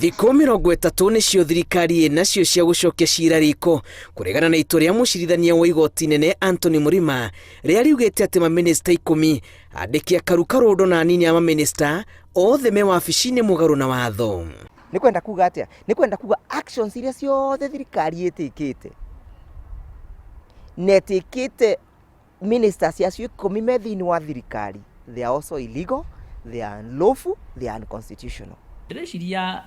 Thikũ 30 nĩcio thirikari ĩnacio cia gũcokia cira riko kũregana na itua rĩa mũcirithania wa igoti nene Anthony Mrima rĩrĩa riugĩte atĩ mamĩnĩsta 10, andĩki a karu karũndo na anini a mamĩnĩsta othe me wabici-inĩ mũgarũ na watho. Nĩ kwenda kuga atĩa? Nĩ kwenda kuga actions iria ciothe thirikari ĩtĩkĩte na ĩtĩkĩte ministers acio 10 me thĩinĩ wa thirikari, they are also illegal, they are unlawful, they are unconstitutional. Ndĩreciria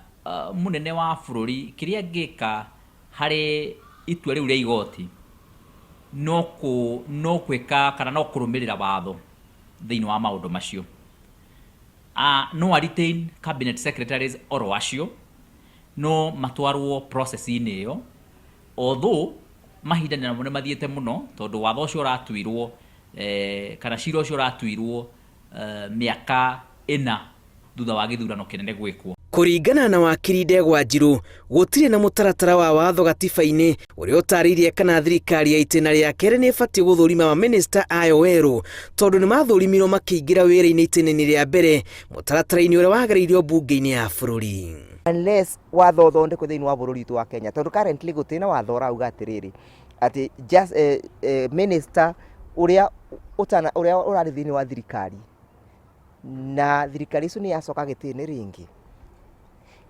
mũnene wa bũrũri kĩrĩa angĩka harĩ itua rĩu rĩa igoti no kũ no gwĩka kana no kũrũmĩrĩra watho thĩinĩ wa maũndũ macio. No a retain cabinet secretaries oro acio, no matwarwo process -inĩ ĩyo, although mahinda namo nĩ mathiĩte mũno tondũ watho ũcio ũratuirwo kana cira ũcio ũratuirwo mĩaka 4 thutha wa gĩthurano kĩnene gwĩkwo. Kũringana na wakiri Ndegwa Njirũ, gũtirĩ na mũtaratara wa watho gatiba-inĩ ũrĩa ũtarĩirie kana thirikari ya itĩna rĩa kerĩ nĩ ĩbatiĩ gũthũrima mamĩnĩsta ayo werũ tondũ nĩ mathũrimirwo makĩingĩra wĩra-inĩ itĩna-inĩ rĩa mbere mũtaratara-inĩ ũrĩa wagereirio mbunge-inĩ ya bũrũri. Unless watho ũthondekwo thĩinĩ wa bũrũri witũ wa Kenya, tondũ currently gũtirĩ na watho ũrauga atĩrĩrĩ atĩ just minister ũrĩa ũtana ũrĩa ũrarĩ thĩinĩ wa thirikari na thirikari icu nĩ yacoka gĩtĩ-inĩ rĩngĩ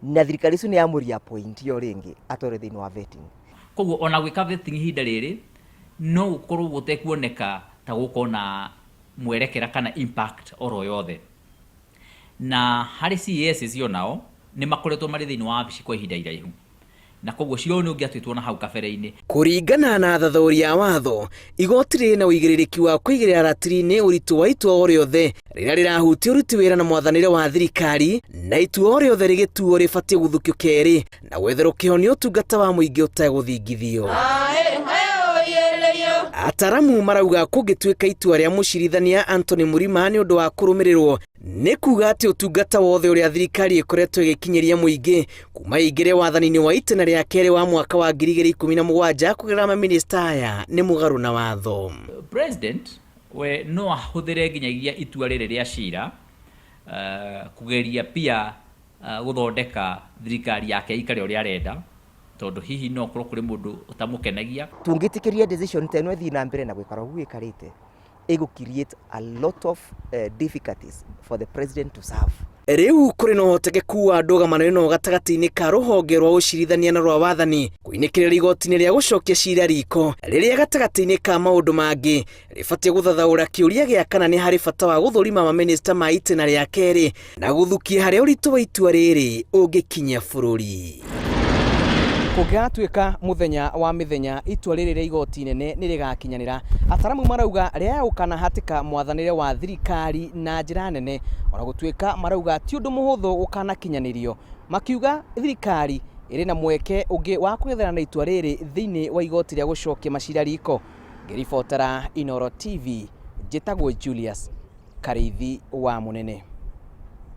na thirikari icu nĩ yamũ reappoint o rĩngĩ atwarwo thĩinĩ wa vetting. Koguo ona gwĩka vetting ihinda rĩrĩ no gũkorwo gũtekuoneka ta gũgũkorwo na mwerekera kana impact oro yothe. Na harĩ CAS acio nao nĩ makoretwo marĩ thĩinĩ wa wabici kwa ihinda iraihu na koguo cira ũyũ nĩ ũngĩatuĩtwo na hau kabere-inĩ. Kũringana na athathaũri a watho, igoti rĩrĩ na ũigĩrĩrĩki wa kũigĩrĩra ratiri-inĩ ũritũ wa itua o rĩothe rĩrĩa rĩrahutia ũruti wĩra na mwathanĩre wa thirikari, na itua o rĩothe rĩgĩtuo rĩbatiĩ gũthukio kerĩ na gwetherwo kĩhonia ũtungata wa mũingĩ ũtegũthingithio. Ataramu marauga kũngĩtuĩka itua rĩa mũcirithania Anthony Mrima nĩ ũndũ wa kũrũmĩrĩrwo nĩ kuga atĩ ũtungata wothe ũrĩa thirikari ĩkoretwo ĩgĩkinyĩria mũingĩ kuma ĩingĩre wathani-inĩ wa itĩna rĩa kerĩ wa mwaka wa 2017 kũgerera mamĩnĩsta aya nĩ mũgarũ na watho. President we no ahũthĩre nginyagia itua rĩrĩ rĩa cira kũgeria pia gũthondeka thirikari yake ĩikare ũrĩa arenda, tondũ hihi no ũkorwo kũrĩ mũndũ ũtamũkenagia. Tũngĩtĩkĩria decision ta ĩno ĩthiĩ na mbere na gũikara ũguo ĩikarĩte, ĩgũ create a lot of difficulties for the president to serve. Rĩu kũrĩ na ũhotekeku wa ndũgamano ĩno gatagatĩ-inĩ ka rũhonge rwa ũcirithania na rwa wathani kũinĩkĩrĩra igoti-inĩ rĩa gũcokia cira riko rĩrĩa gatagatĩ-inĩ ka maũndũ mangĩ rĩbatiĩ gũthathaũra kĩũria gĩa kana nĩ harĩ bata wa gũthũrima mamĩnĩsta ma itĩna rĩa kerĩ na gũthukia harĩa ũritũ wa itua rĩrĩ ũngĩkinyia bũrũri. Kũngĩgatuĩka mũthenya wa mĩthenya itua rĩrĩ rĩa igoti inene nĩ rĩgakinyanĩra, ataramu marauga rĩayũkana hatĩka mwathanĩre wa thirikari na njĩra nene, ona gũtuĩka marauga ti ũndũ mũhũthũ gũkanakinyanĩrio, makiuga thirikari ĩrĩ na mweke ũngĩ wa kũng'ethera na itua rĩrĩ thĩinĩ wa igoti rĩa gũcokia macira riko. Ngĩribotera Inooro TV, njĩtagwo Julius Karĩithi wa Mũnene.